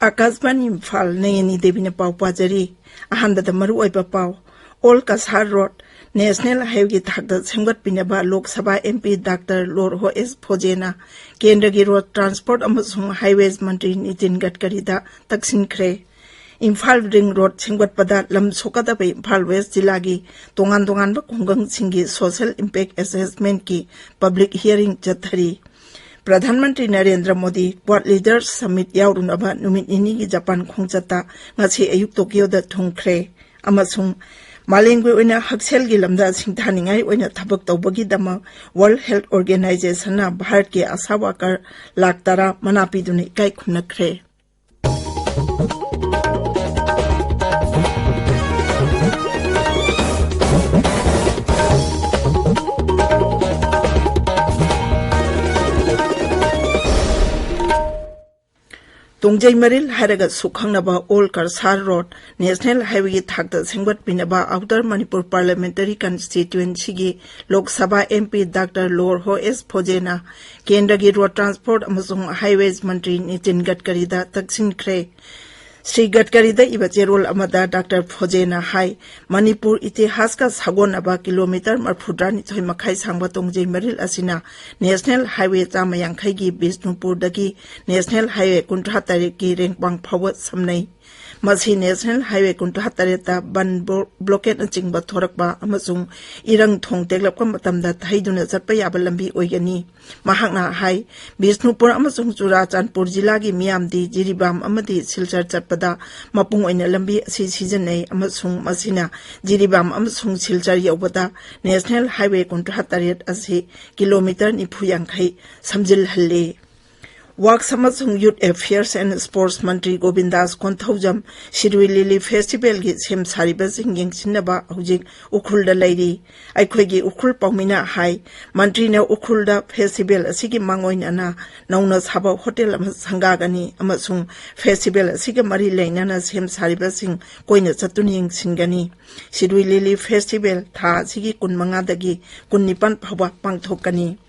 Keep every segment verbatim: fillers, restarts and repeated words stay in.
ꯑꯥꯀꯥꯁꯕꯥꯅꯤ ꯏꯝꯐꯥꯜ, ꯅꯌꯅꯤ ꯗꯦꯕꯤꯅ ꯄꯥꯎ ꯄꯥꯖꯔꯤ꯫ ꯑꯍꯥꯟꯕꯗ ꯃꯔꯨꯑꯣꯏꯕ ꯄꯥꯎ꯫ ꯑꯣꯜ ꯀꯁꯥꯔ ꯔꯣꯗ ꯅꯦꯁꯅꯦꯜ ꯍꯥꯏꯋꯦꯒꯤ ꯊꯥꯛꯇ ꯁꯦꯝꯒꯠꯄꯤꯅꯕ Lok Sabha M P doctor ꯂꯣꯔꯍꯣ ꯑꯦꯁ ꯐꯣꯖꯦꯅ ꯀꯦꯟꯗ꯭ꯔꯒꯤ ꯔꯣꯗ ꯇ꯭ꯔꯥꯟꯁꯄꯣꯔꯠ ꯑꯃꯁꯨꯡ ꯍꯥꯏꯋꯦꯖ ꯃꯟꯇ꯭ꯔꯤ ꯅꯤꯇꯤꯟ ꯒꯗꯀꯔꯤꯗ ꯇꯛꯁꯤꯟꯈ꯭ꯔꯦ꯫ ꯏꯝꯐꯥꯜ ꯔꯤꯡ ꯔꯣꯗ ꯁꯦꯝꯒꯠꯄꯗ ꯂꯝ ꯁꯣꯛꯀꯗꯕ ꯏꯝꯐꯥꯜ ꯋꯦꯁ ꯖꯤꯂꯥꯒꯤ ꯇꯣꯉꯥꯟ ꯇꯣꯉꯥꯟꯕ ꯈꯨꯡꯒꯪꯁꯤꯡꯒꯤ ꯁꯣꯁꯦꯜ ꯏꯝꯄꯦꯛ ꯑꯦꯁꯦꯁꯃꯦꯟꯠꯀꯤ ꯄꯕ꯭ꯂꯤꯛ ꯍꯤꯌꯔꯤꯡ ꯆꯠꯊꯔꯤ꯫ ꯄ꯭ꯔꯙꯥꯟ ꯃꯟꯇ꯭ꯔꯤ Narendra Modi world leaders summit ꯌꯥꯎꯔꯨꯅꯕ ꯅꯨꯃꯤꯠ ꯅꯤꯅꯤꯒꯤ ꯖꯄꯥꯟ ꯈꯣꯡꯆꯠꯇ ꯉꯁꯤ ꯑꯌꯨꯛ ꯇꯣꯀꯤꯌꯣꯗ ꯊꯨꯡꯈ꯭ꯔꯦ꯫ ꯑꯃꯁꯨꯡ ꯃꯥꯂꯦꯝꯒꯤ ꯑꯣꯏꯅ ꯍꯛꯁꯦꯜꯒꯤ ꯂꯝꯗ ꯁꯤꯡꯊꯥꯅꯤꯡꯉꯥꯏ ꯑꯣꯏꯅ ꯊꯕꯛ ꯇꯧꯕꯒꯤꯗꯃꯛ ꯋꯥꯔꯜꯗ ꯍꯦꯜꯊ ꯑꯣꯔꯒꯦꯅꯥꯏꯖꯦꯁꯟꯅ ꯚꯥꯔꯠꯀꯤ ꯑꯁꯥ ꯋꯥꯀꯔ ꯂꯥꯈ ꯇꯔꯥ ꯃꯅꯥ ꯄꯤꯗꯨꯅ ꯏꯀꯥꯏ ꯈꯨꯝꯅꯈ꯭ꯔꯦ꯫ ꯇꯣꯡꯖꯩ ꯃꯔꯤꯜ ꯍꯥꯏꯔꯒ ꯁꯨꯛꯈꯪꯅꯕ ꯑꯣꯜ ꯀꯁꯥꯔ ꯔꯣꯗ ꯅꯦꯁꯅꯦꯜ ꯍꯥꯏꯋꯦꯒꯤ ꯊꯥꯛꯇ ꯁꯦꯝꯒꯠꯄꯤꯅꯕ ꯑꯥꯎꯇꯔ ꯃꯅꯤꯄꯨꯔ ꯄꯥꯔꯂꯤꯌꯥꯃꯦꯟꯇꯔꯤ ꯀꯟꯁꯇꯤꯇ꯭ꯋꯦꯟꯁꯤꯒꯤ ꯂꯣꯛ ꯁꯚꯥ ꯑꯦꯝ ꯄꯤ ꯗꯥꯛꯇꯔ ꯂꯣꯔꯍꯣ ꯑꯦꯁ ꯐꯣꯖꯦꯅ ꯀꯦꯟꯗ꯭ꯔꯒꯤ ꯔꯣꯗ ꯇ꯭ꯔꯥꯟꯁꯄꯣꯔꯠ ꯑꯃꯁꯨꯡ ꯍꯥꯏꯋꯦꯖ ꯃꯟꯇ꯭ꯔꯤ ꯅꯤꯇꯤꯟ ꯒꯗꯀꯔꯤꯗ ꯇꯛꯁꯤꯟꯈ꯭ꯔꯦ꯫ ꯁ꯭ꯔꯤ ꯒꯗꯀꯔꯤꯗ ꯏꯕ ꯆꯦꯔꯣꯜ ꯑꯃꯗ ꯗꯥꯛꯇꯔ ꯐꯣꯖꯦꯅ ꯍꯥꯏ, ꯃꯅꯤꯄꯨꯔ ꯏꯇꯤꯍꯥꯁꯀ ꯁꯥꯒꯣꯟꯅꯕ ꯀꯤꯂꯣꯃꯤꯇꯔ ꯃꯔꯤꯐꯨꯇꯔꯥꯅꯤꯊꯣꯏ ꯃꯈꯥꯏ ꯁꯥꯡꯕ ꯇꯣꯡꯖꯩ ꯃꯔꯤꯜ ꯑꯁꯤꯅ ꯅꯦꯁꯅꯦꯜ ꯍꯥꯏꯋꯦ ꯆꯥꯝꯃ ꯌꯥꯡꯈꯩꯒꯤ ꯕꯤꯁꯅꯨꯄꯨꯔꯗꯒꯤ ꯅꯦꯁꯅꯦꯜ ꯍꯥꯏꯋꯦ ꯀꯨꯟꯊ꯭ꯔꯥ ꯇꯔꯦꯠꯀꯤ ꯔꯦꯡꯄꯥꯡ ꯐꯥꯎꯕ ꯁꯝꯅꯩ꯫ ꯃꯁꯤ ꯅꯦꯁꯅꯦꯜ ꯍꯥꯏꯋꯦ ꯀꯨꯟꯊ꯭ꯔꯥ ꯇꯔꯦꯠꯇ ꯕꯟ ꯕ꯭ꯂꯣ-, ꯕ꯭ꯂꯣꯀꯦꯠꯅꯆꯤꯡꯕ ꯊꯣꯔꯛꯄ ꯑꯃꯁꯨꯡ ꯏꯔꯪ ꯊꯣꯡ ꯇꯦꯛꯂꯛꯄ ꯃꯇꯝꯗ ꯊꯩꯗꯨꯅ ꯆꯠꯄ ꯌꯥꯕ ꯂꯝꯕꯤ ꯑꯣꯏꯒꯅꯤ꯫ ꯃꯍꯥꯛꯅ ꯍꯥꯏ, ꯕꯤꯁꯅꯨꯄꯨꯔ ꯑꯃꯁꯨꯡ ꯆꯨꯔꯥꯆꯥꯟꯄꯨꯔ ꯖꯤꯂꯥꯒꯤ ꯃꯤꯌꯥꯝꯗꯤ ꯖꯤꯔꯤꯕꯥꯝ ꯑꯃꯗꯤ ꯁꯤꯜꯆꯔ ꯆꯠꯄꯗ ꯃꯄꯨꯡ ꯑꯣꯏꯅ ꯂꯝꯕꯤ ꯑꯁꯤ ꯁꯤꯖꯤꯟꯅꯩ ꯑꯃꯁꯨꯡ ꯃꯁꯤꯅ ꯖꯤꯔꯤꯕꯥꯝ ꯑꯃꯁꯨꯡ ꯁꯤꯜꯆꯔ ꯌꯧꯕꯗ ꯅꯦꯁꯅꯦꯜ ꯍꯥꯏꯋꯦ ꯀꯨꯟꯊ꯭ꯔꯥ ꯇꯔꯦꯠ ꯑꯁꯤ ꯀꯤꯂꯣꯃꯤꯇꯔ ꯅꯤꯐꯨ ꯌꯥꯡꯈꯩ ꯁꯝꯖꯤꯜꯍꯜꯂꯤ꯫ Works ꯑꯃꯁꯨꯡ Youth Affairs and Sports ꯃꯟꯇ꯭ꯔꯤ ꯒꯣꯕꯤꯟꯗꯥꯁ ꯀꯣꯟꯊꯧꯖꯝ ꯁꯤꯔꯨꯏ ꯂꯤꯂꯤ ꯐꯦꯁꯇꯤꯚꯦꯜꯒꯤ ꯁꯦꯝ ꯁꯥꯔꯤꯕꯁꯤꯡ ꯌꯦꯡꯁꯤꯟꯅꯕ ꯍꯧꯖꯤꯛ ꯎꯈ꯭ꯔꯨꯜꯗ ꯂꯩꯔꯤ꯫ ꯑꯩꯈꯣꯏꯒꯤ ꯎꯈ꯭ꯔꯨꯜ ꯄꯥꯎꯃꯤꯅ ꯍꯥꯏ, ꯃꯟꯇ꯭ꯔꯤꯅ ꯎꯈ꯭ꯔꯨꯜꯗ ꯐꯦꯁꯇꯤꯚꯦꯜ ꯑꯁꯤꯒꯤ ꯃꯥꯡꯑꯣꯏꯅꯅ ꯅꯧꯅ ꯁꯥꯕ ꯍꯣꯇꯦꯜ ꯑꯃ ꯁꯪꯒꯥꯒꯅꯤ ꯑꯃꯁꯨꯡ ꯐꯦꯁꯇꯤꯚꯦꯜ ꯑꯁꯤꯒ ꯃꯔꯤ ꯂꯩꯅꯅ ꯁꯦꯝ ꯁꯥꯔꯤꯕꯁꯤꯡ ꯀꯣꯏꯅ ꯆꯠꯇꯨꯅ ꯌꯦꯡꯁꯤꯟꯒꯅꯤ꯫ ꯁꯤꯔꯨꯏ ꯂꯤꯂꯤ ꯐꯦꯁꯇꯤꯚꯦꯜ ꯊꯥ ꯑꯁꯤꯒꯤ ꯀꯨꯟꯃꯉꯥꯗꯒꯤ ꯀꯨꯟꯅꯤꯄꯥꯟ ꯐꯥꯎꯕ ꯄꯥꯡꯊꯣꯛꯀꯅꯤ꯫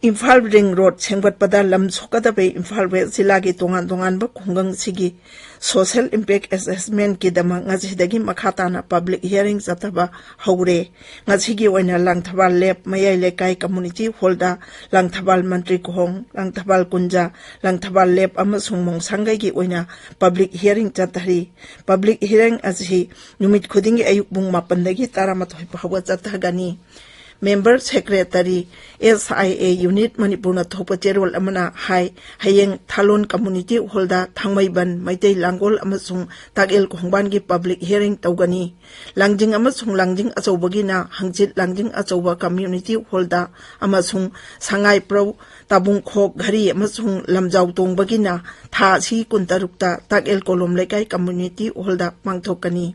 ꯏꯝꯐꯥꯜ ꯔꯤꯡ ꯔꯣꯗ ꯁꯦꯝꯒꯠꯄꯗ ꯂꯝ ꯁꯣꯛꯀꯗꯕ ꯏꯝꯐꯥꯜ ꯋꯦꯁ ꯖꯤꯂꯥꯒꯤ ꯇꯣꯉꯥꯟ ꯇꯣꯉꯥꯟꯕ ꯈꯨꯡꯒꯪꯁꯤꯒꯤ social impact assessment ꯀꯤꯗꯃꯛ ꯉꯁꯤꯗꯒꯤ ꯃꯈꯥ ꯇꯥꯅ public hearing ꯆꯠꯊꯕ ꯍꯧꯔꯦ꯫ ꯉꯁꯤꯒꯤ ꯑꯣꯏꯅ ꯂꯥꯡꯊꯕꯥꯜ ꯂꯦꯞ, ꯃꯌꯥꯏ ꯂꯩꯀꯥꯏ community hall ꯗ ꯂꯥꯡꯊꯕꯥꯜ ꯃꯟꯇ꯭ꯔꯤ ꯀꯣꯍꯣꯡ, ꯂꯥꯡꯊꯕꯥꯜ ꯀꯨꯟꯖ, ꯂꯥꯡꯊꯕꯥꯜ ꯂꯦꯞ ꯑꯃꯁꯨꯡ ꯃꯣꯡꯁꯥꯡꯒꯩꯒꯤ ꯑꯣꯏꯅ public hearing ꯆꯠꯊꯔꯤ꯫ Public hearing ꯑꯁꯤ ꯅꯨꯃꯤꯠ ꯈꯨꯗꯤꯡꯒꯤ ꯑꯌꯨꯛ ꯄꯨꯡ ꯃꯥꯄꯟꯗꯒꯤ ꯇꯔꯥꯃꯥꯊꯣꯏ ꯐꯥꯎꯕ ꯆꯠꯊꯒꯅꯤ꯫ Member Secretary, S I A Unit ꯃꯅꯤꯄꯨꯔꯅ ꯊꯣꯛꯄ ꯆꯦꯔꯣꯜ ꯑꯃꯅ ꯍꯥꯏ, ꯍꯌꯦꯡ ꯊꯥꯂꯣꯟ community hall ꯗ ꯊꯥꯡꯃꯩꯕꯟ, ꯃꯩꯇꯩ ꯂꯥꯡꯒꯣꯜ ꯑꯃꯁꯨꯡ ꯇꯥꯛꯑꯦꯜ ꯈꯣꯡꯕꯥꯟꯒꯤ public hearing ꯇꯧꯒꯅꯤ꯫ ꯂꯥꯡꯖꯤꯡ ꯑꯃꯁꯨꯡ ꯂꯥꯡꯖꯤꯡ ꯑꯆꯧꯕꯒꯤꯅ ꯍꯪꯆꯤꯠ ꯂꯥꯡꯖꯤꯡ ꯑꯆꯧꯕ community hall ꯗ ꯑꯃꯁꯨꯡ ꯁꯉꯥꯏꯄ꯭ꯔꯧ, ꯇꯥꯕꯨꯡꯈꯣꯛ, ꯘꯔꯤ ꯑꯃꯁꯨꯡ ꯂꯝꯖꯥꯎ ꯇꯣꯡꯕꯒꯤꯅ ꯊꯥ ꯑꯁꯤ ꯀꯨꯟꯇꯔꯨꯛꯇ ꯇꯥꯛꯑꯦꯜ ꯀꯣꯂꯣꯝ ꯂꯩꯀꯥꯏ community hall ꯗ ꯄꯥꯡꯊꯣꯛꯀꯅꯤ꯫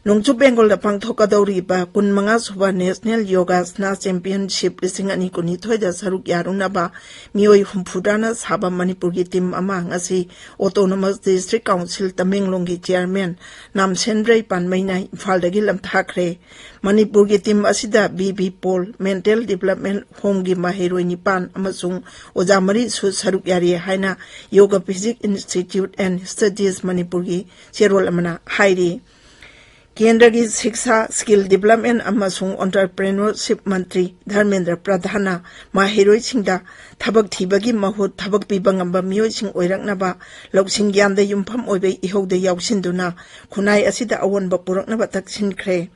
ꯅꯣꯡꯆꯨꯞ ꯕꯦꯡꯒꯣꯜꯗ ꯄꯥꯡꯊꯣꯛꯀꯗꯧꯔꯤꯕ ꯀꯨꯟꯃꯉꯥ ꯁꯨꯕ National Yogasana Championship ꯂꯤꯁꯤꯡ ꯑꯅꯤ ꯀꯨꯟꯅꯤꯊꯣꯏꯗ ꯁꯔꯨꯛ ꯌꯥꯔꯨꯅꯕ ꯃꯤꯑꯣꯏ ꯍꯨꯝꯐꯨꯇꯔꯥꯅ ꯁꯥꯕ ꯃꯅꯤꯄꯨꯔꯒꯤ team ꯑꯃ ꯉꯁꯤ Autonomous District Council ꯇꯃꯦꯡꯂꯣꯡꯒꯤ chairman ꯅꯥꯝꯁꯦꯟꯗ꯭ꯔꯩ ꯄꯥꯟꯃꯩꯅ ꯏꯝꯐꯥꯜꯗꯒꯤ ꯂꯝꯊꯥꯈ꯭ꯔꯦ꯫ ꯃꯅꯤꯄꯨꯔꯒꯤ team ꯑꯁꯤꯗ B B Paul Mental Development Home ꯒꯤ ꯃꯍꯩꯔꯣꯏ ꯅꯤꯄꯥꯟ ꯑꯃꯁꯨꯡ ꯑꯣꯖꯥ ꯃꯔꯤꯁꯨ ꯁꯔꯨꯛ ꯌꯥꯔꯤ ꯍꯥꯏꯅ Yoga Physics Institute and Studies ꯃꯅꯤꯄꯨꯔꯒꯤ ꯆꯦꯔꯣꯜ ꯑꯃꯅ ꯍꯥꯏꯔꯤ꯫ ꯀꯦꯟꯗ꯭ꯔꯒꯤ ꯁꯤꯛꯁꯥ, skill development ꯑꯃꯁꯨꯡ entrepreneurship ꯃꯟꯇ꯭ꯔꯤ ꯙꯔꯃꯦꯟꯗ꯭ꯔ ꯄ꯭ꯔꯙꯥꯟꯅ ꯃꯍꯩꯔꯣꯏꯁꯤꯡꯗ ꯊꯕꯛ ꯊꯤꯕꯒꯤ ꯃꯍꯨꯠ ꯊꯕꯛ ꯄꯤꯕ ꯉꯝꯕ ꯃꯤꯑꯣꯏꯁꯤꯡ ꯑꯣꯏꯔꯛꯅꯕ ꯂꯧꯁꯤꯡ ꯒ꯭ꯌꯥꯟꯗ ꯌꯨꯝꯐꯝ ꯑꯣꯏꯕ ꯏꯍꯧꯗ ꯌꯥꯎꯁꯤꯟꯗꯨꯅ ꯈꯨꯟꯅꯥꯏ ꯑꯁꯤꯗ ꯑꯑꯣꯟꯕ ꯄꯨꯔꯛꯅꯕ ꯇꯛꯁꯤꯟꯈ꯭ꯔꯦ꯫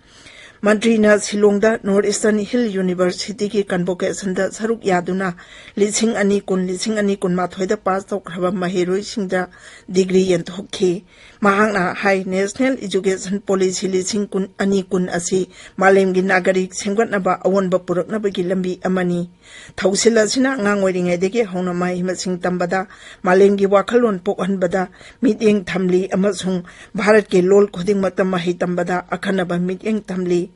ꯃꯟꯇ꯭ꯔꯤꯅ ꯁꯤꯂꯣꯡꯗ North Eastern Hill Universityꯒꯤ convocationꯗ ꯁꯔꯨꯛ ꯌꯥꯗꯨꯅ ꯂꯤꯁꯤꯡ ꯑꯅꯤ ꯀꯨꯟ, ꯂꯤꯁꯤꯡ ꯑꯅꯤ ꯀꯨꯟꯃꯥꯊꯣꯏꯗ pass ꯇꯧꯈ꯭ꯔꯕ ꯃꯍꯩꯔꯣꯏꯁꯤꯡꯗ degree ꯌꯦꯟꯊꯣꯛꯈꯤ꯫ ꯃꯍꯥꯛꯅ ꯍꯥꯏ, National Education Policy ꯂꯤꯁꯤꯡ ꯑꯅꯤ ꯀꯨꯟ ꯑꯁꯤ ꯃꯥꯂꯦꯝꯒꯤ ꯅꯥꯒꯔꯤꯛ ꯁꯦꯝꯒꯠꯅꯕ ꯑꯑꯣꯟꯕ ꯄꯨꯔꯛꯅꯕꯒꯤ ꯂꯝꯕꯤ ꯑꯃꯅꯤ꯫ ꯊꯧꯁꯤꯜ ꯑꯁꯤꯅ ꯑꯉꯥꯡ ꯑꯣꯏꯔꯤꯉꯩꯗꯒꯤ ꯍꯧꯅ ꯃꯍꯩ ꯃꯁꯤꯡ ꯇꯝꯕꯗ, ꯃꯥꯂꯦꯝꯒꯤ ꯋꯥꯈꯜꯂꯣꯟ ꯄꯣꯛꯍꯟꯕꯗ ꯃꯤꯠꯌꯦꯡ ꯊꯝꯂꯤ ꯑꯃꯁꯨꯡ ꯚꯥꯔꯠꯀꯤ ꯂꯣꯜ ꯈꯨꯗꯤꯡꯃꯛꯇ ꯃꯍꯩ ꯇꯝꯕꯗ ꯑꯈꯟꯅꯕ ꯃꯤꯠꯌꯦꯡ ꯊꯝꯂꯤ꯫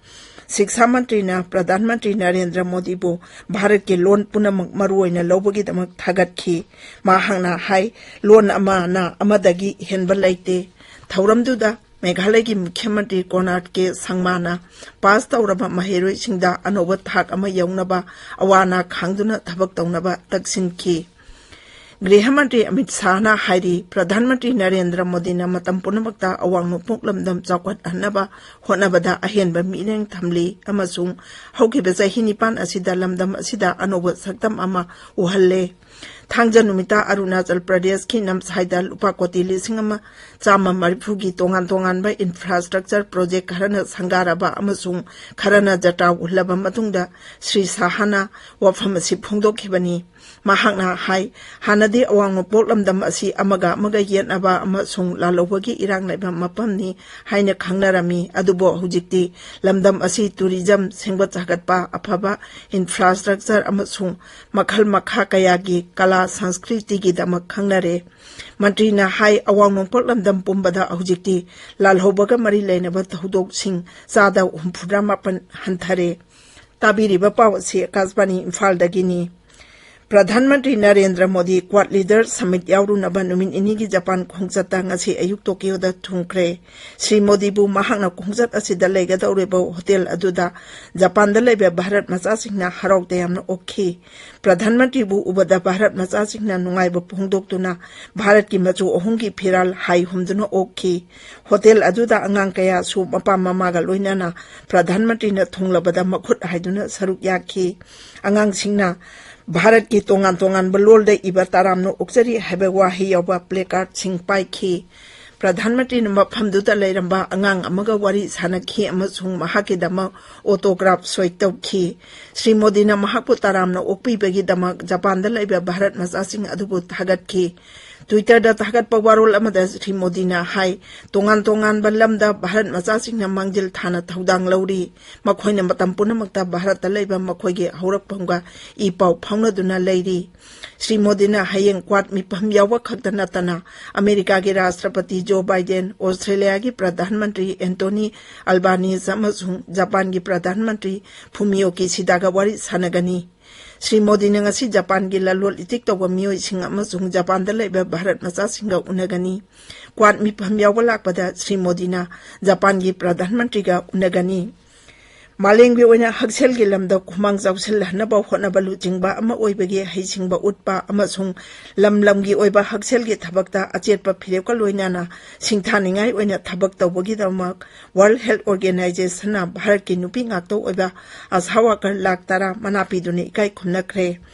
ꯁꯤꯛꯁꯥ ꯃꯟꯇ꯭ꯔꯤꯅ ꯄ꯭ꯔꯙꯥꯟ ꯃꯟꯇ꯭ꯔꯤ ꯅꯔꯦꯟꯗ꯭ꯔ ꯃꯣꯗꯤꯕꯨ ꯚꯥꯔꯠꯀꯤ ꯂꯣꯟ ꯄꯨꯝꯅꯃꯛ ꯃꯔꯨ ꯑꯣꯏꯅ ꯂꯧꯕꯒꯤꯗꯃꯛ ꯊꯥꯒꯠꯈꯤ꯫ ꯃꯍꯥꯛꯅ ꯍꯥꯏ, ꯂꯣꯟ ꯑꯃꯅ ꯑꯃꯗꯒꯤ ꯍꯦꯟꯕ ꯂꯩꯇꯦ꯫ ꯊꯧꯔꯝꯗꯨꯗ ꯃꯦꯘꯥꯂꯌꯒꯤ ꯃꯨꯈ꯭ꯌ ꯃꯟꯇ꯭ꯔꯤ ꯀꯣꯅꯥꯔꯗ ꯀꯦ ꯁꯪꯃꯥꯅ pass ꯇꯧꯔꯕ ꯃꯍꯩꯔꯣꯏꯁꯤꯡꯗ ꯑꯅꯧꯕ ꯊꯥꯛ ꯑꯃ ꯌꯧꯅꯕ ꯑꯋꯥ ꯑꯅꯥ ꯈꯥꯡꯗꯨꯅ ꯊꯕꯛ ꯇꯧꯅꯕ ꯇꯛꯁꯤꯟꯈꯤ꯫ ꯒ꯭ꯔꯤꯍ ꯃꯟꯇ꯭ꯔꯤ ꯑꯃꯤꯠ ꯁꯥꯍꯅ ꯍꯥꯏꯔꯤ, ꯄ꯭ꯔꯙꯥꯟ ꯃꯟꯇ꯭ꯔꯤ ꯅꯔꯦꯟꯗ꯭ꯔ ꯃꯣꯗꯤꯅ ꯃꯇꯝ ꯄꯨꯝꯅꯃꯛꯇ ꯑꯋꯥꯡ ꯅꯣꯡꯄꯣꯛ ꯂꯝꯗꯝ ꯆꯥꯎꯈꯠꯍꯟꯅꯕ ꯍꯣꯠꯅꯕꯗ ꯑꯍꯦꯟꯕ ꯃꯤꯠꯌꯦꯡ ꯊꯝꯂꯤ ꯑꯃꯁꯨꯡ ꯍꯧꯈꯤꯕ ꯆꯍꯤ ꯅꯤꯄꯥꯟ ꯑꯁꯤꯗ ꯂꯝꯗꯝ ꯑꯁꯤꯗ ꯑꯅꯧꯕ ꯁꯛꯇꯝ ꯑꯃ ꯎꯍꯜꯂꯦ꯫ ꯊꯥꯡꯖ ꯅꯨꯃꯤꯠꯇ ꯑꯔꯨꯅꯥꯆꯜ ꯄ꯭ꯔꯗꯦꯁꯀꯤ ꯅꯝꯁꯥꯏꯗ ꯂꯨꯄꯥ ꯀꯣꯇꯤ ꯂꯤꯁꯤꯡ ꯑꯃ ꯆꯥꯝꯃ ꯃꯔꯤꯐꯨꯒꯤ ꯇꯣꯉꯥꯟ ꯇꯣꯉꯥꯟꯕ infrastructure project ꯈꯔꯅ ꯁꯪꯒꯥꯔꯕ ꯑꯃꯁꯨꯡ ꯈꯔꯅ ꯖꯇꯥ ꯎꯍꯜꯂꯕ ꯃꯇꯨꯡꯗ ꯁ꯭ꯔꯤ ꯁꯥꯍꯅ ꯋꯥꯐꯝ ꯑꯁꯤ ꯐꯣꯡꯗꯣꯛꯈꯤꯕꯅꯤ꯫ ꯃꯍꯥꯛꯅ ꯍꯥꯏ, ꯍꯥꯟꯅꯗꯤ ꯑꯋꯥꯡ ꯅꯣꯡꯄꯣꯛ ꯂꯝꯗꯝ ꯑꯁꯤ ꯑꯃꯒ ꯑꯃꯒ ꯌꯦꯠꯅꯕ ꯑꯃꯁꯨꯡ ꯂꯥꯜꯍꯧꯕꯒꯤ ꯏꯔꯥꯡ ꯂꯩꯕ ꯃꯐꯝꯅꯤ ꯍꯥꯏꯅ ꯈꯪꯅꯔꯝꯃꯤ, ꯑꯗꯨꯕꯨ ꯍꯧꯖꯤꯛꯇꯤ ꯂꯝꯗꯝ ꯑꯁꯤ tourism, ꯁꯦꯝꯒꯠ ꯁꯥꯒꯠꯄ, ꯑꯐꯕ infrastructure ꯑꯃꯁꯨꯡ ꯃꯈꯜ ꯃꯈꯥ ꯀꯌꯥꯒꯤ ꯀꯂꯥ ꯁꯪꯁꯀ꯭ꯔꯤꯇꯤꯒꯤꯗꯃꯛ ꯈꯪꯅꯔꯦ꯫ ꯃꯟꯇ꯭ꯔꯤꯅ ꯍꯥꯏ, ꯑꯋꯥꯡ ꯅꯣꯡꯄꯣꯛ ꯂꯝꯗꯝ ꯄꯨꯝꯕꯗ ꯍꯧꯖꯤꯛꯇꯤ ꯂꯥꯜꯍꯧꯕꯒ ꯃꯔꯤ ꯂꯩꯅꯕ ꯊꯧꯗꯣꯛꯁꯤꯡ ꯆꯥꯗ ꯍꯨꯝꯐꯨꯇꯔꯥ ꯃꯥꯄꯟ ꯍꯟꯊꯔꯦ꯫ ꯇꯥꯕꯤꯔꯤꯕ ꯄꯥꯎ ꯑꯁꯤ ꯑꯀꯥꯁꯕꯥꯅꯤ ꯏꯝꯐꯥꯜꯗꯒꯤꯅꯤ꯫ ꯄ꯭ꯔꯙꯥꯟ ꯃꯟꯇ꯭ꯔꯤ Narendra Modi Quad Leader Summit ꯌꯥꯎꯔꯨꯅꯕ ꯅꯨꯃꯤꯠ ꯅꯤꯅꯤꯒꯤ ꯖꯄꯥꯟ ꯈꯣꯡꯆꯠꯇ ꯉꯁꯤ ꯑꯌꯨꯛ ꯇꯣꯀꯤꯌꯣꯗ ꯊꯨꯡꯈ꯭ꯔꯦ꯫ ꯁ꯭ꯔꯤ ꯃꯣꯗꯤꯕꯨ ꯃꯍꯥꯛꯅ ꯈꯣꯡꯆꯠ ꯑꯁꯤꯗ ꯂꯩꯒꯗꯧꯔꯤꯕ ꯍꯣꯇꯦꯜ ꯑꯗꯨꯗ ꯖꯄꯥꯟꯗ ꯂꯩꯕ ꯚꯥꯔꯠ ꯃꯆꯥꯁꯤꯡꯅ ꯍꯔꯥꯎ ꯇꯌꯥꯝꯅ ꯑꯣꯛꯈꯤ꯫ ꯄ꯭ꯔꯙꯥꯟ ꯃꯟꯇ꯭ꯔꯤꯕꯨ ꯎꯕꯗ ꯚꯥꯔꯠ ꯃꯆꯥꯁꯤꯡꯅ ꯅꯨꯡꯉꯥꯏꯕ ꯐꯣꯡꯗꯣꯛꯇꯨꯅ ꯚꯥꯔꯠꯀꯤ ꯃꯆꯨ ꯑꯍꯨꯝꯒꯤ ꯐꯤꯔꯥꯜ ꯍꯥꯏ ꯍꯨꯝꯗꯨꯅ ꯑꯣꯛꯈꯤ꯫ ꯍꯣꯇꯦꯜ ꯑꯗꯨꯗ ꯑꯉꯥꯡ ꯀꯌꯥꯁꯨ ꯃꯄꯥ ꯃꯃꯥꯒ ꯂꯣꯏꯅꯅ ꯄ꯭ꯔꯙꯥꯟ ꯃꯟꯇ꯭ꯔꯤꯅ ꯊꯨꯡꯂꯕꯗ ꯃꯈꯨꯠ ꯍꯥꯏꯗꯨꯅ ꯁꯔꯨꯛ ꯌꯥꯈꯤ꯫ ꯑꯉꯥꯡꯁꯤꯡꯅ ꯚꯥꯔꯠꯀꯤ ꯇꯣꯉꯥꯟ ꯇꯣꯉꯥꯟꯕ ꯂꯣꯜꯗ ꯏꯕ "ꯇꯔꯥꯝꯅ ꯑꯣꯛꯆꯔꯤ" ꯍꯥꯏꯕ ꯋꯥꯍꯩ ꯌꯥꯎꯕ placardꯁꯤꯡ ꯄꯥꯏꯈꯤ꯫ ꯄ꯭ꯔꯙꯥꯟ ꯃꯟꯇ꯭ꯔꯤꯅ ꯃꯐꯝꯗꯨꯗ ꯂꯩꯔꯝꯕ ꯑꯉꯥꯡ ꯑꯃꯒ ꯋꯥꯔꯤ ꯁꯥꯟꯅꯈꯤ ꯑꯃꯁꯨꯡ ꯃꯍꯥꯛꯀꯤꯗꯃꯛ autograph ꯁꯣꯏ ꯇꯧꯈꯤ꯫ ꯁ꯭ꯔꯤ ꯃꯣꯗꯤꯅ ꯃꯍꯥꯛꯄꯨ ꯇꯔꯥꯝꯅ ꯑꯣꯛꯄꯤꯕꯒꯤꯗꯃꯛ ꯖꯄꯥꯟꯗ ꯂꯩꯕ ꯚꯥꯔꯠ ꯃꯆꯥꯁꯤꯡ ꯑꯗꯨꯕꯨ ꯊꯥꯒꯠꯈꯤ꯫ Twitter-ꯗ ꯊꯥꯒꯠꯄ ꯋꯥꯔꯣꯜ ꯑꯃꯗ ꯁ꯭ꯔꯤ ꯃꯣꯗꯤꯅ ꯍꯥꯏ, "ꯇꯣꯉꯥꯟ ꯇꯣꯉꯥꯟꯕ ꯂꯝꯗ ꯚꯥꯔꯠ ꯃꯆꯥꯁꯤꯡꯅ ꯃꯥꯡꯖꯤꯜ ꯊꯥꯅ ꯊꯧꯗꯥꯡ ꯂꯧꯔꯤ꯫ ꯃꯈꯣꯏꯅ ꯃꯇꯝ ꯄꯨꯝꯅꯃꯛꯇ ꯚꯥꯔꯠꯇ ꯂꯩꯕ ꯃꯈꯣꯏꯒꯤ ꯍꯧꯔꯛꯐꯝꯒ ꯏ ꯄꯥꯎ ꯐꯥꯎꯅꯗꯨꯅ ꯂꯩꯔꯤ꯫" ꯁ꯭ꯔꯤ ꯃꯣꯗꯤꯅ ꯍꯌꯦꯡ ꯀ꯭ꯋꯥꯗ ꯃꯤꯐꯝ ꯌꯥꯎꯕ ꯈꯛꯇ ꯅꯠꯇꯅ ꯑꯃꯦꯔꯤꯀꯥꯒꯤ ꯔꯥꯁꯇ꯭ꯔꯄꯇꯤ ꯖꯣ ꯕꯥꯏꯗꯦꯟ, ꯑꯣꯁꯇ꯭ꯔꯦꯂꯤꯌꯥꯒꯤ ꯄ꯭ꯔꯙꯥꯟ ꯃꯟꯇ꯭ꯔꯤ ꯑꯦꯟꯇꯣꯅꯤ ꯑꯜꯕꯥꯅꯤꯖ ꯑꯃꯁꯨꯡ ꯖꯄꯥꯟꯒꯤ ꯄ꯭ꯔꯙꯥꯟ ꯃꯟꯇ꯭ꯔꯤ ꯐꯨꯃꯤꯑꯣ ꯀꯤꯁꯤꯗꯥꯒ ꯋꯥꯔꯤ ꯁꯥꯟꯅꯒꯅꯤ꯫ ꯁ꯭ꯔꯤ ꯃꯣꯗꯤꯅ ꯉꯁꯤ ꯖꯄꯥꯟꯒꯤ ꯂꯂꯣꯟ ꯏꯇꯤꯛ ꯇꯧꯕ ꯃꯤꯑꯣꯏꯁꯤꯡ ꯑꯃꯁꯨꯡ ꯖꯄꯥꯟꯗ ꯂꯩꯕ ꯚꯥꯔꯠ ꯃꯆꯥꯁꯤꯡꯒ ꯎꯅꯒꯅꯤ꯫ ꯀ꯭ꯋꯥꯗ ꯃꯤꯐꯝ ꯌꯥꯎꯕ ꯂꯥꯛꯄꯗ ꯁ꯭ꯔꯤ ꯃꯣꯗꯤꯅ ꯖꯄꯥꯟꯒꯤ ꯄ꯭ꯔꯙꯥꯟ ꯃꯟꯇ꯭ꯔꯤꯒ ꯎꯅꯒꯅꯤ꯫ ꯃꯥꯂꯦꯝꯒꯤ ꯑꯣꯏꯅ ꯍꯛꯁꯦꯜꯒꯤ ꯂꯝꯗ ꯈꯨꯃꯥꯡ ꯆꯥꯎꯁꯤꯜꯍꯟꯅꯕ ꯍꯣꯠꯅꯕ ꯂꯨꯆꯤꯡꯕ ꯑꯃ ꯑꯣꯏꯕꯒꯤ ꯍꯩꯁꯤꯡꯕ ꯎꯠꯄ ꯑꯃꯁꯨꯡ ꯂꯝ ꯂꯝꯒꯤ ꯑꯣꯏꯕ ꯍꯛꯁꯦꯜꯒꯤ ꯊꯕꯛꯇ ꯑꯆꯦꯠꯄ ꯐꯤꯔꯦꯞꯀ ꯂꯣꯏꯅꯅ ꯁꯤꯡꯊꯥꯅꯤꯡꯉꯥꯏ ꯑꯣꯏꯅ ꯊꯕꯛ ꯇꯧꯕꯒꯤꯗꯃꯛ World Health Organization-ꯅ ꯚꯥꯔꯠꯀꯤ ꯅꯨꯄꯤ ꯉꯥꯛꯇ ꯑꯣꯏꯕ ꯑꯁꯥ ꯋꯥꯀꯔ ꯂꯥꯈ ꯇꯔꯥ ꯃꯅꯥ ꯄꯤꯗꯨꯅ ꯏꯀꯥꯏ ꯈꯨꯝꯅꯈ꯭ꯔꯦ꯫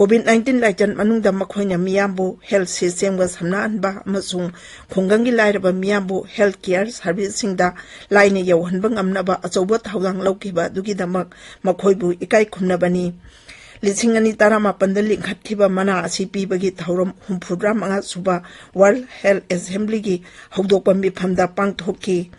COVID nineteen ꯂꯥꯏꯆꯠ ꯃꯅꯨꯡꯗ ꯃꯈꯣꯏꯅ ꯃꯤꯌꯥꯝꯕꯨ health system-ꯒ ꯁꯝꯅꯍꯟꯕ ꯑꯃꯁꯨꯡ ꯈꯨꯡꯒꯪꯒꯤ ꯂꯥꯏꯔꯕ ꯃꯤꯌꯥꯝꯕꯨ health care service-ꯁꯤꯡꯗ ꯂꯥꯏꯅ ꯌꯧꯍꯟꯕ ꯉꯝꯅꯕ ꯑꯆꯧꯕ ꯊꯧꯗꯥꯡ ꯂꯧꯈꯤꯕ ꯑꯗꯨꯒꯤꯗꯃꯛ ꯃꯈꯣꯏꯕꯨ ꯏꯀꯥꯏ ꯈꯨꯝꯅꯕꯅꯤ꯫ ꯂꯤꯁꯤꯡ ꯑꯅꯤ ꯇꯔꯥꯃꯥꯄꯟꯗ ꯂꯤꯡꯈꯠꯈꯤꯕ ꯃꯅꯥ ꯑꯁꯤ ꯄꯤꯕꯒꯤ ꯊꯧꯔꯝ ꯍꯨꯝꯐꯨꯇꯔꯥ ꯃꯉꯥ ꯁꯨꯕ World Health Assembly-ꯒꯤ ꯍꯧꯗꯣꯛꯄ ꯃꯤꯐꯝꯗ ꯄꯥꯡꯊꯣꯛꯈꯤ꯫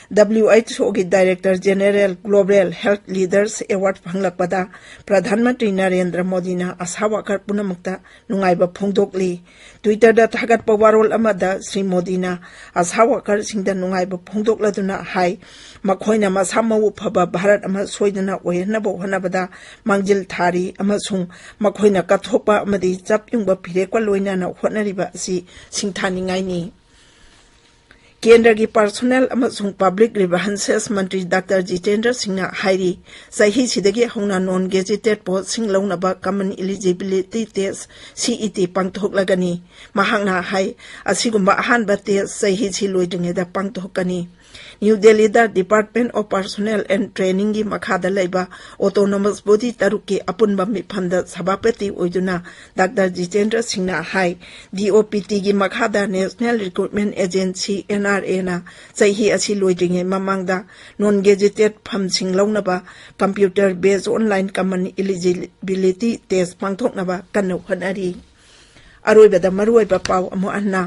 WHO-ꯒꯤ Director General Global Health Leaders Award ꯐꯪꯂꯛꯄꯗ ꯄ꯭ꯔꯙꯥꯟ ꯃꯟꯇ꯭ꯔꯤ ꯅꯔꯦꯟꯗ꯭ꯔ ꯃꯣꯗꯤꯅ ꯑꯁꯥ ꯋꯥꯀꯔ ꯄꯨꯝꯅꯃꯛꯇ ꯅꯨꯡꯉꯥꯏꯕ ꯐꯣꯡꯗꯣꯛꯂꯤ꯫ Twitter-ꯗ ꯊꯥꯒꯠꯄ ꯋꯥꯔꯣꯜ ꯑꯃꯗ ꯁ꯭ꯔꯤ ꯃꯣꯗꯤꯅ ꯑꯁꯥ ꯋꯥꯀꯔꯁꯤꯡꯗ ꯅꯨꯡꯉꯥꯏꯕ ꯐꯣꯡꯗꯣꯛꯂꯗꯨꯅ ꯍꯥꯏ, ꯃꯈꯣꯏꯅ ꯃꯁꯥ ꯃꯎ ꯐꯕ ꯚꯥꯔꯠ ꯑꯃ ꯁꯣꯏꯗꯅ ꯑꯣꯏꯍꯟꯅꯕ ꯍꯣꯠꯅꯕꯗ ꯃꯥꯡꯖꯤꯜ ꯊꯥꯔꯤ ꯑꯃꯁꯨꯡ ꯃꯈꯣꯏꯅ ꯀꯠꯊꯣꯛꯄ ꯑꯃꯗꯤ ꯆꯞ ꯌꯨꯡꯕ ꯐꯤꯔꯦꯞꯀ ꯂꯣꯏꯅꯅ ꯍꯣꯠꯅꯔꯤꯕ ꯑꯁꯤ ꯁꯤꯡꯊꯥꯅꯤꯡꯉꯥꯏꯅꯤ꯫ ꯀꯦꯟꯗ꯭ꯔꯒꯤ ꯄꯔꯁꯣꯅꯦꯜ ꯑꯃꯁꯨꯡ ꯄꯕ꯭ꯂꯤꯛ ꯒ꯭ꯔꯤꯚꯟꯁꯦꯁ ꯃꯟꯇ꯭ꯔꯤ ꯗꯥꯛꯇꯔ ꯖꯤꯇꯦꯟꯗ꯭ꯔ ꯁꯤꯡꯅ ꯍꯥꯏꯔꯤ, ꯆꯍꯤꯁꯤꯗꯒꯤ ꯍꯧꯅ ꯅꯣꯟ ꯒꯦꯖꯦꯇꯦꯗ ꯄꯣꯁꯁꯤꯡ ꯂꯧꯅꯕ ꯀꯃꯟ ꯏꯂꯤꯖꯤꯕꯤꯂꯤꯇꯤ ꯇꯦꯁ, ꯁꯤꯏꯇꯤ, ꯄꯥꯡꯊꯣꯛꯂꯒꯅꯤ꯫ ꯃꯍꯥꯛꯅ ꯍꯥꯏ, ꯑꯁꯤꯒꯨꯝꯕ ꯑꯍꯥꯟꯕ ꯇꯦꯁ ꯆꯍꯤꯁꯤ ꯂꯣꯏꯗ꯭ꯔꯤꯉꯩꯗ ꯄꯥꯡꯊꯣꯛꯀꯅꯤ꯫ ꯅ꯭ꯌꯨ ꯗꯦꯜꯂꯤꯗ Department of Personnel and Trainingꯒꯤ ꯃꯈꯥꯗ ꯂꯩꯕ ꯑꯣꯇꯣꯅꯣꯃꯁ ꯕꯣꯗꯤ ꯇꯔꯨꯛꯀꯤ ꯑꯄꯨꯟꯕ ꯃꯤꯐꯝꯗ ꯁꯚꯥꯄꯇꯤ ꯑꯣꯏꯗꯨꯅ ꯗꯥꯛꯇꯔ ꯖꯤꯇꯦꯟꯗ꯭ꯔ ꯁꯤꯡꯅ ꯍꯥꯏ, ꯗꯤꯑꯣꯄꯤꯇꯤꯒꯤ ꯃꯈꯥꯗ national recruitment agency, N R ꯑꯦꯅ ꯆꯍꯤ ꯑꯁꯤ ꯂꯣꯏꯗ꯭ꯔꯤꯉꯩ ꯃꯃꯥꯡꯗ ꯅꯣꯟ ꯒꯦꯖꯦꯇꯦꯗ ꯐꯝꯁꯤꯡ ꯂꯧꯅꯕ computer based online common eligibility test ꯄꯥꯡꯊꯣꯛꯅꯕ ꯀꯟꯅ ꯍꯣꯠꯅꯔꯤ꯫ ꯑꯔꯣꯏꯕꯗ ꯃꯔꯨꯑꯣꯏꯕ ꯄꯥꯎ ꯑꯃꯨꯛ ꯍꯟꯅ,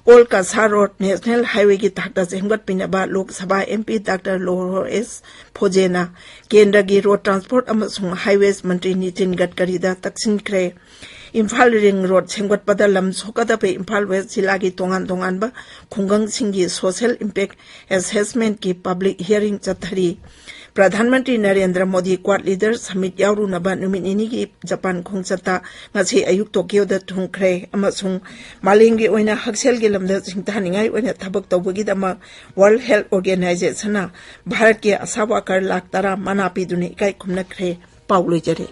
ꯑꯣꯜ ꯀꯁꯥ ꯔꯣꯗ ꯅꯦꯁꯅꯦꯜ ꯍꯥꯏꯋꯦꯒꯤ ꯊꯥꯛꯇ ꯁꯦꯝꯒꯠꯄꯤꯅꯕ Lok Sabha M P doctor Lorho S ꯐꯣꯖꯦꯅ ꯀꯦꯟꯗ꯭ꯔꯒꯤ ꯔꯣꯗ ꯇ꯭ꯔꯥꯟꯁꯄꯣꯔꯠ ꯑꯃꯁꯨꯡ ꯍꯥꯏꯋꯦꯁ ꯃꯟꯇ꯭ꯔꯤ ꯅꯤꯇꯤꯟ ꯒꯗꯀꯔꯤꯗ ꯇꯛꯁꯤꯟꯈ꯭ꯔꯦ꯫ ꯏꯝꯐꯥꯜ ꯔꯤꯡ ꯔꯣꯗ ꯁꯦꯝꯒꯠꯄꯗ ꯂꯝ ꯁꯣꯛꯀꯗꯕ ꯏꯝꯐꯥꯜ ꯋꯦꯁ ꯖꯤꯂꯥꯒꯤ ꯇꯣꯉꯥꯟ ꯇꯣꯉꯥꯟꯕ ꯈꯨꯡꯒꯪꯁꯤꯡꯒꯤ ꯁꯣꯁꯦꯜ ꯏꯝꯄꯦꯛ ꯑꯦꯁꯦꯁꯃꯦꯟꯠꯀꯤ ꯄꯕ꯭ꯂꯤꯛ ꯍꯤꯌꯥꯔꯤꯡ ꯆꯠꯊꯔꯤ꯫ ꯄ꯭ꯔꯙꯥꯟ ꯃꯟꯇ꯭ꯔꯤ Narendra Modi quad leader submit ꯌꯥꯎꯔꯨꯅꯕ ꯅꯨꯃꯤꯠ ꯅꯤꯅꯤꯒꯤ ꯖꯄꯥꯟ ꯈꯣꯡꯆꯠꯇ ꯉꯁꯤ ꯑꯌꯨꯛ ꯇꯣꯀꯤꯌꯣꯗ ꯊꯨꯡꯈ꯭ꯔꯦ ꯑꯃꯁꯨꯡ ꯃꯥꯂꯦꯝꯒꯤ ꯑꯣꯏꯅ ꯍꯛꯁꯦꯜꯒꯤ ꯂꯝꯗ ꯁꯤꯡꯊꯥꯅꯤꯡꯉꯥꯏ ꯑꯣꯏꯅ ꯊꯕꯛ ꯇꯧꯕꯒꯤꯗꯃꯛ ꯋꯥꯔꯜꯗ ꯍꯦꯜꯊ ꯑꯣꯔꯒꯦꯅꯥꯏꯖꯦꯁꯟꯅ ꯚꯥꯔꯠꯀꯤ ꯑꯁꯥ ꯋꯥꯀꯔ ꯂꯥꯈ ꯇꯔꯥ ꯃꯅꯥ ꯄꯤꯗꯨꯅ ꯏꯀꯥꯏ ꯈꯨꯝꯅꯈ꯭ꯔꯦ꯫ ꯄꯥꯎ ꯂꯣꯏꯖꯔꯦ꯫